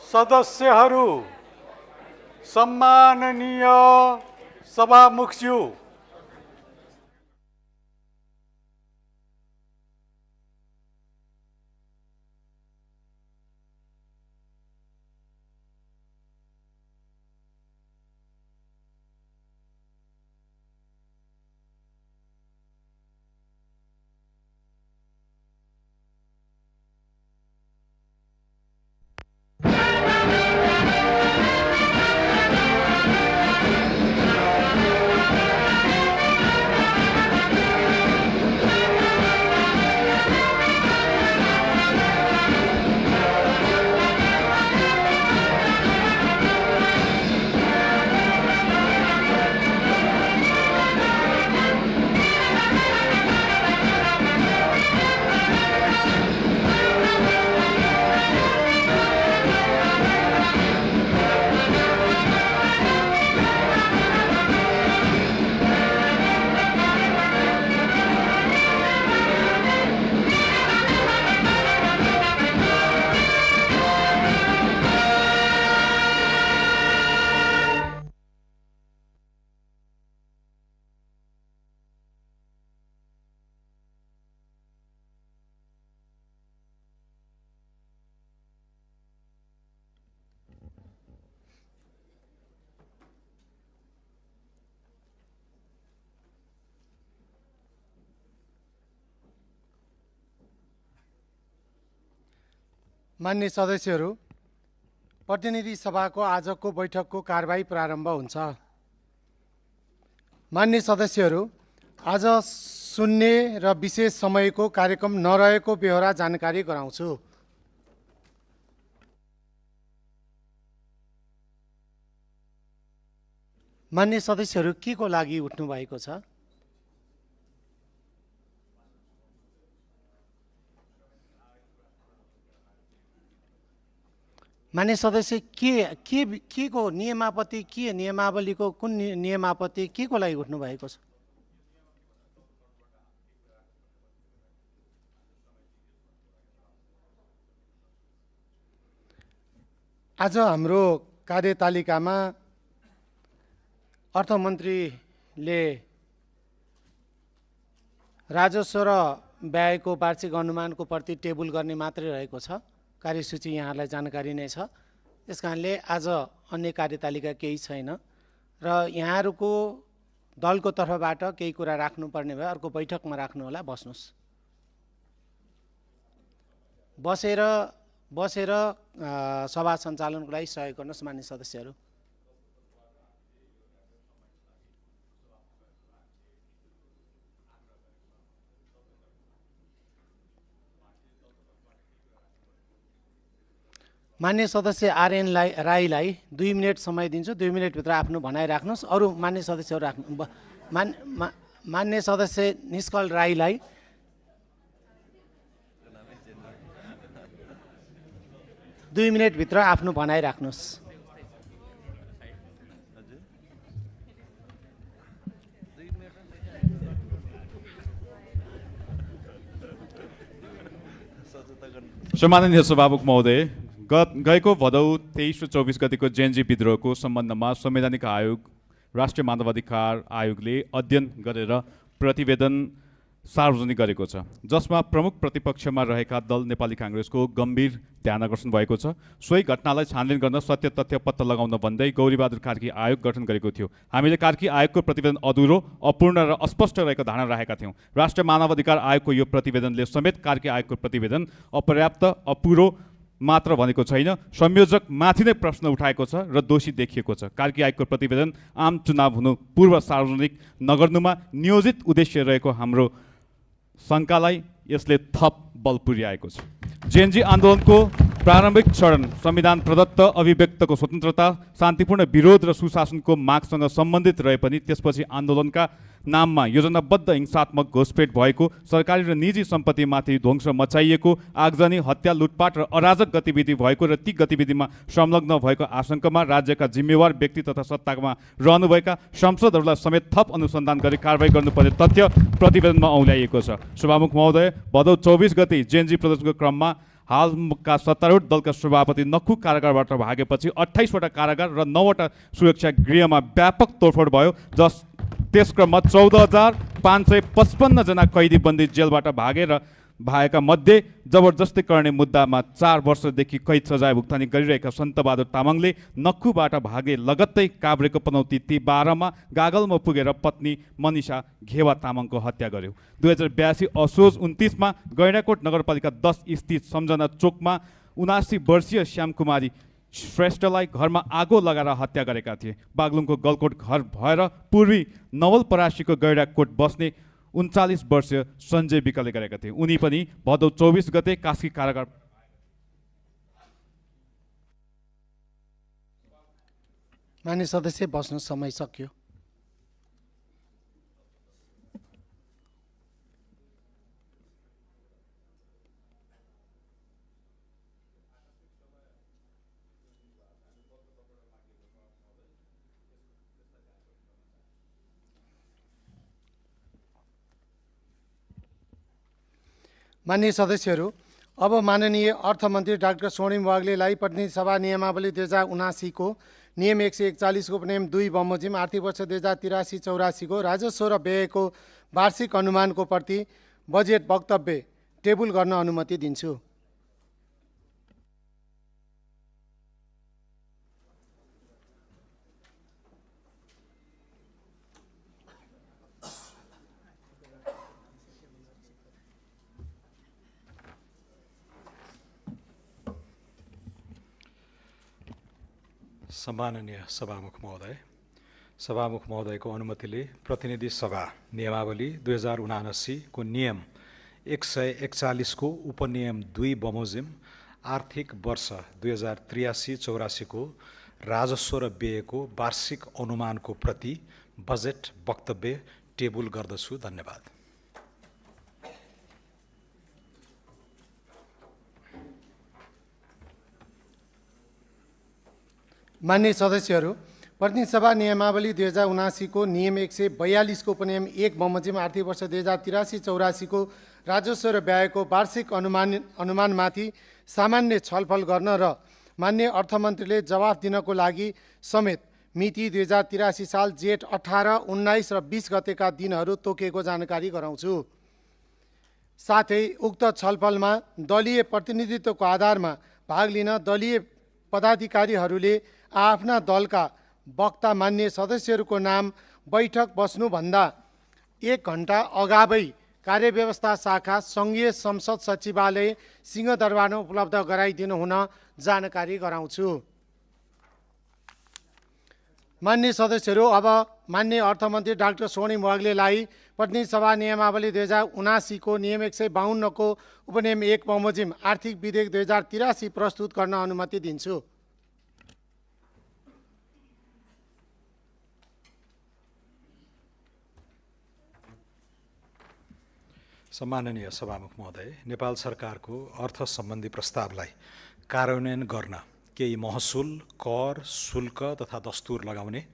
सदस्यहरू, सम्माननीय सभामुखज्यू, मान्य सदस्यहरू, प्रतिनिधि सभाको आजको बैठकको कारबाही प्रारम्भ हुन्छ। मान्य सदस्यहरू, आज शून्य र विशेष समयको कार्यक्रम नरहेको बेहोरा जानकारी गराउँछु। मान्य सदस्यहरू, के को लागि उठ्नु भएको छ? मान्य सदस्य, के को नियमावली, के नियमावलीको कुन नियमावली के को लागि उठ्नु भएको छ? आज हाम्रो कार्यतालिकामा अर्थमन्त्रीले राजस्व र व्ययको वार्षिक अनुमानको प्रति टेबल गर्ने मात्रै रहेको छ। कार्यसूची यहाँलाई जानकारी नै छ। त्यस कारणले आज अन्य कार्यतालिका केही छैन र यहाँहरूको दलको तर्फबाट केही कुरा राख्नुपर्ने भए अर्को बैठकमा राख्नु होला। बस्नुहोस्। बसेर सभा सञ्चालनको लागि सहयोग गर्नुहोस्। मान्य सदस्यहरू, मान्य सदस्य आरएन राईलाई 2 मिनट समय दिन्छु। 2 मिनटभित्र आफ्नो भनाइ राख्नुहोस्। अरू मान्य सदस्यहरू राख्नु। मान्य सदस्य निष्कल राईलाई 2 मिनटभित्र आफ्नो भनाइ राख्नुहोस्। सम्माननीय सभामुख महोदय, गएको भदौ 23 र 24 गतिको जेएनजी विद्रोहको सम्बन्धमा संवैधानिक आयोग, राष्ट्रिय मानवाधिकार आयोगले अध्ययन गरेर प्रतिवेदन सार्वजनिक गरेको छ, जसमा प्रमुख प्रतिपक्षमा रहेका दल नेपाली काङ्ग्रेसको गम्भीर ध्यानकर्षण भएको छ। सोही घटनालाई छानबिन गर्न सत्य तथ्य पत्ता लगाउन भन्दै गौरीबहादुर कार्की आयोग गठन गरेको थियो। हामीले कार्की आयोगको प्रतिवेदन अधुरो, अपूर्ण र अस्पष्ट रहेको धारणा राखेका थियौँ। राष्ट्रिय मानवाधिकार आयोगको यो प्रतिवेदनले समेत कार्की आयोगको प्रतिवेदन अपर्याप्त, अपुरो मात्र भनेको छैन, संयोजक माथि नै प्रश्न उठाएको छ र दोषी देखिएको छ। कार्की आयोगको प्रतिवेदन आम चुनाव हुनु पूर्व सार्वजनिक नगर्नुमा नियोजित उद्देश्य रहेको हाम्रो शङ्कालाई यसले थप बल पुर्याएको छ। जेएनजी आन्दोलनको प्रारम्भिक चरण संविधान प्रदत्त अभिव्यक्तको स्वतन्त्रता, शान्तिपूर्ण विरोध र सुशासनको मागसँग सम्बन्धित रहे पनि त्यसपछि आन्दोलनका नाममा योजनाबद्ध हिंसात्मक घुसपेट भएको, सरकारी र निजी सम्पत्तिमाथि ध्वंस मचाइएको, आगजनी, हत्या, लुटपाट र अराजक गतिविधि भएको र ती गतिविधिमा संलग्न भएको आशंकामा राज्यका जिम्मेवार व्यक्ति तथा सत्तामा रहनुभएका सांसदहरूलाई समेत थप अनुसन्धान गरी कारबाही गर्नुपर्ने तथ्य प्रतिवेदनमा औल्याइएको छ। सभामुख महोदय, भदौ 24 गते जेएनजी प्रदर्शनको क्रममा हालका सत्तारूढ दलका सभापति नक्खु कारागारबाट भागेपछि 28वटा कारागार र 9वटा सुरक्षा गृहमा व्यापक तोडफोड भयो। त्यसक्रममा 14,555 जना कैदी बन्दी जेलबाट भागेका मध्ये जबरजस्ती गर्ने मुद्दामा 4 वर्षदेखि कैद सजाय भुक्तानी गरिरहेका सन्तबहादुर तामाङले नक्खुबाट भागे लगत्तै काभ्रेको पनौती ती 12मा गागलमा पुगेर पत्नी मनिषा घेवा तामाङको हत्या गर्यो। 2082 असोज 29मा गैंडाकोट नगरपालिका 10 स्थित सम्झना चोकमा 79 वर्षीय श्यामकुमारी श्रेष्ठलाई घरमा आगो लगाएर हत्या गरेका थिए। बागलुङको गलकोट घर भएर पूर्वी नवलपरासीको गैंडाकोट बस्ने 39 वर्षीय सञ्जय विकले गरेका थिए। उनी पनि भदौ 24 गते कास्की कारागार। मान्य सदस्य बस्नु समय सक्यो। माननीय सदस्यहरू, अब माननीय अर्थमन्त्री डाक्टर स्वर्णिम वाग्लेलाई प्रतिनिधि सभा नियमावली 2079 को नियम 141 को उपनियम 2 बमोजिम आर्थिक वर्ष 2083-84 को राजस्व र व्ययको वार्षिक अनुमानको प्रति बजेट वक्तव्य टेबुल गर्न अनुमति दिन्छु। सम्माननीय सभामुख महोदयको अनुमतिले प्रतिनिधि सभा नियमावली 2079 को नियम 141 को उपनियम 2 बमोजिम आर्थिक वर्ष 2083-84 को राजस्व र व्ययको वार्षिक अनुमानको प्रति बजेट वक्तव्य टेबुल गर्दछु। धन्यवाद। माननीय सदस्यहरू, प्रतिनिधि सभा नियमावली 2079 को नियम 142 को उपनियम 1 बमोजिम आर्थिक वर्ष 2083-84 को राजस्व र व्ययको वार्षिक अनुमानमाथि सामान्य छलफल गर्न र माननीय अर्थमन्त्रीले जवाफ दिनको लागि समेत मिति 2083 साल जेठ 18, 19 र 20 गतेका दिनहरू तोकेको जानकारी गराउँछु। साथै उक्त छलफलमा दलीय प्रतिनिधित्वको आधारमा भाग लिन दलीय पदाधिकारीहरूले आफ्ना दलका वक्ता मान्य सदस्यहरूको नाम बैठक बस्नुभन्दा 1 घण्टा अगावै कार्यव्यवस्था शाखा सङ्घीय संसद सचिवालय सिंहदरबारमा उपलब्ध गराइदिनु हुन जानकारी गराउँछु। मान्य सदस्यहरू, अब मान्य अर्थमन्त्री डाक्टर स्वर्णिम वाग्लेलाई प्रतिनिधि सभा नियमावली 2079 को नियम 152 को उपनियम 1 बमोजिम आर्थिक विधेयक 2083 प्रस्तुत गर्न अनुमति दिन्छु। सम्माननीय सभामुख महोदय, नेपाल सरकारको अर्थ सम्बन्धी प्रस्तावलाई कार्यान्वयन गर्न केही महसुल, कर, शुल्क तथा दस्तुर लगाउने,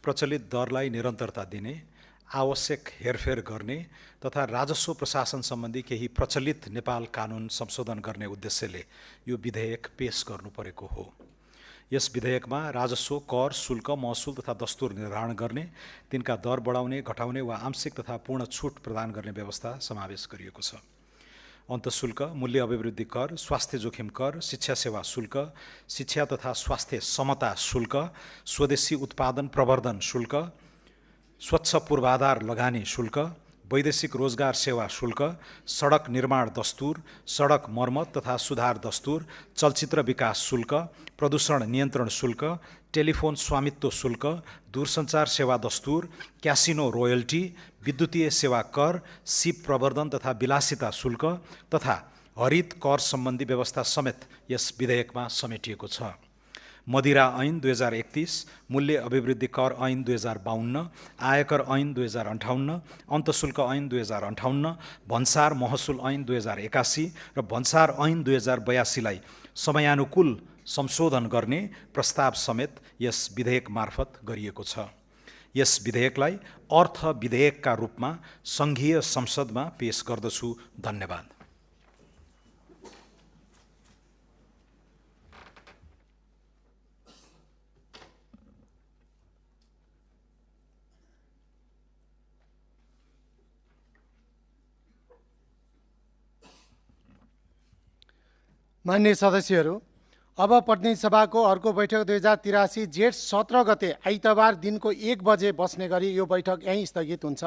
प्रचलित दरलाई निरन्तरता दिने, आवश्यक हेरफेर गर्ने तथा राजस्व प्रशासन सम्बन्धी केही प्रचलित नेपाल कानुन संशोधन गर्ने उद्देश्यले यो विधेयक पेश गर्नु परेको हो। यस विधेयकमा राजस्व, कर, शुल्क, महसुल तथा दस्तुर निर्धारण गर्ने, तिनका दर बढाउने, घटाउने वा आंशिक तथा पूर्ण छुट प्रदान गर्ने व्यवस्था समावेश गरिएको छ। अन्तःशुल्क, मूल्य अभिवृद्धि कर, स्वास्थ्य जोखिम कर, शिक्षा सेवा शुल्क, शिक्षा तथा स्वास्थ्य समता शुल्क, स्वदेशी उत्पादन प्रवर्धन शुल्क, स्वच्छ पूर्वाधार लगानी शुल्क, वैदेशिक रोजगार सेवा शुल्क, सडक निर्माण दस्तुर, सडक मर्मत तथा सुधार दस्तुर, चलचित्र विकास शुल्क, प्रदूषण नियन्त्रण शुल्क, टेलिफोन स्वामित्व शुल्क, दूरसञ्चार सेवा दस्तुर, क्यासिनो रोयल्टी, विद्युतीय सेवा कर, सिप प्रवर्धन तथा विलासिता शुल्क तथा हरित कर सम्बन्धी व्यवस्था समेत यस विधेयकमा समेटिएको छ। मदिरा ऐन 2031, मूल्य अभिवृद्धि कर ऐन 2052, आयकर ऐन 2058, अन्तःशुल्क ऐन 2058, भन्सार महसुल ऐन 2081 र भन्सार ऐन 2082लाई समयानुकूल संशोधन गर्ने प्रस्ताव समेत यस विधेयक मार्फत गरिएको छ। यस विधेयकलाई अर्थ विधेयकका रूपमा सङ्घीय संसदमा पेश गर्दछु। धन्यवाद। मान्य सदस्यहरू, अब प्रतिनिधि सभाको अर्को बैठक 2083 जेठ 17 गते आइतबार दिनको 1 बजे बस्ने गरी यो बैठक यहीँ स्थगित हुन्छ।